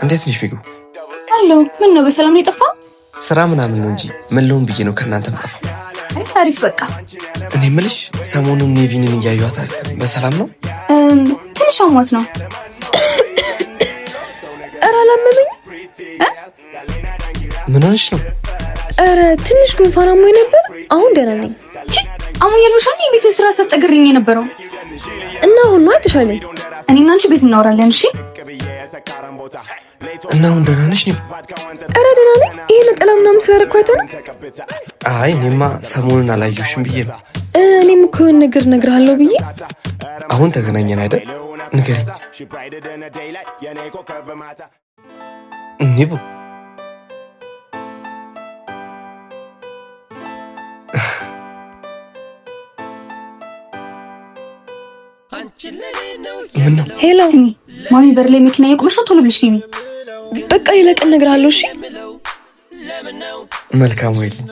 እንዴት ነሽ ምግቡ? አለው። ምን ነው በሰላም ነው የጠፋው? ስራ ምናምን ነው እንጂ ምን ልሆን ብዬ ነው ከእናንተ የምጠፋው። አይ አሪፍ በቃ። እኔ የምልሽ ሰሞኑን ኔቪንን እያዩት አለ፣ በሰላም ነው? ትንሽ አሟት ነው። ኧረ አላመመኝም። ምን ሆነሽ ነው? ኧረ ትንሽ ጉንፋን አሞኝ ነበር። አሁን ደህና ነኝ። አሞኛል ብለሻል። የቤቱ ስራ ስታስጠግሪኝ የነበረው እና አሁን ነው የተሻለኝ። እኔና አንቺ ቤት እናወራለን። እሺ። እና አሁን ደህና ነሽ? ኧረ ደህና ነኝ። ይሄ ነጠላ ምናምን ስላደረኩ አይተህ ነው? አይ እኔማ ሰሞኑን አላየሁሽም ብዬ ነው። እኔም እኮ የሆነ ነገር እነግርሃለሁ ብዬ። አሁን ተገናኘን አይደል? ንገሪኝ። ኒቡ ምን ነው? Hello ስሚ፣ ማሚ በር ላይ መኪና እየቆመች ነው። ቶሎ ብለሽ ግቢ። በቃ ሌላ ቀን እነግርሃለሁ። እሺ መልካም ወይልኝ።